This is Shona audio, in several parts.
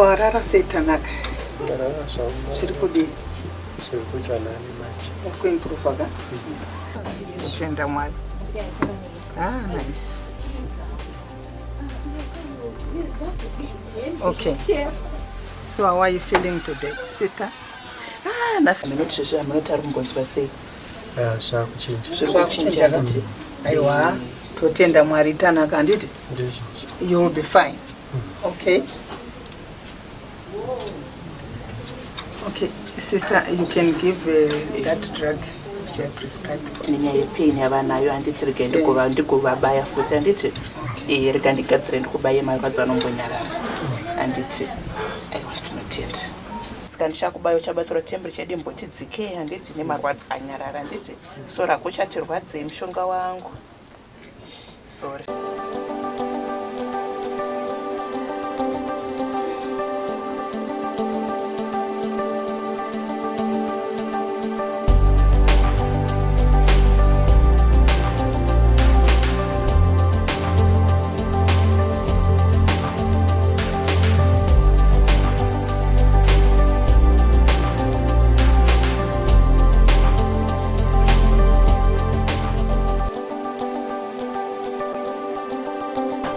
Warara sei Tanaka? Ndarara zvangu. Zviri kudii? Zviri kuita nani manje. Uri kuimprova ka? Kutenda Mwari. Ah, nice. Okay. So how are you feeling today, sister? Ah, nhasi munoti zvezvo hamunoti ari kumbonzwa sei? Ah, zvakuchinja. Zviri kuchinja kuti. Aiwa, totenda Mwari Tanaka, handiti? Ndizvo. You will be fine. Okay. Okay, sister, you can give that drug which I prescribed. Tine nyaya yepain yavanayo handiti rega ndigova ndigovabaya futi handiti eh rega ndigadzire ndikubaye marwadzo anombonyarara handiti aiwa tinotenda saka ndichakubaya uchabatsira temperature yedu imboti dzikei handiti nemarwadzo anyarara handiti so rako uchatirwadzei mushonga wangu Sorry.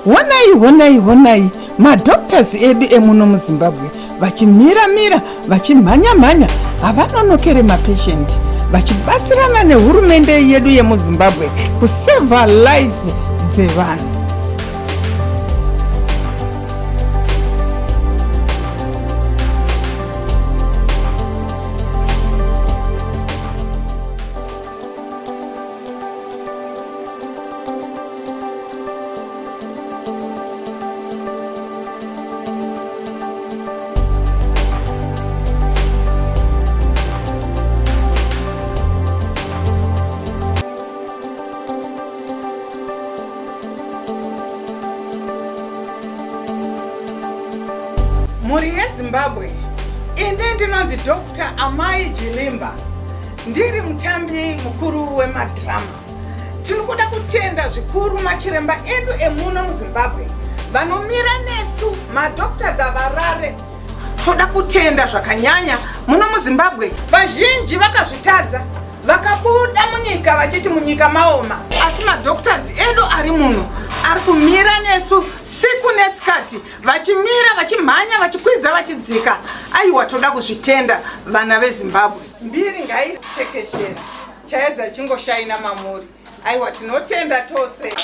Honai, honai, honai, madoctors edu emuno muZimbabwe vachimira mira vachimhanya mhanya, havanonokere mapatient, vachibatsirana nehurumende yedu yemuZimbabwe kuseva lives dzevanhu. Mhuri yeZimbabwe, ini ndinonzi Dr. Amai Jilimba. Ndiri mutambi mukuru wemadrama. Tiri kuda kutenda zvikuru machiremba edu emuno muZimbabwe vanomira nesu, madoctors avarare. Toda kutenda zvakanyanya muno muZimbabwe, vazhinji vakazvitadza vakabuda munyika vachiti munyika maoma, asi madoctors edu ari muno ari kumira nesu siku nesikati, vachimira vachimhanya vachikwidza vachidzika. Aiwa, toda kuzvitenda vana veZimbabwe. Mbiri ngaitekeshere, chaedza chingoshaina mamuri. Aiwa, tinotenda tose.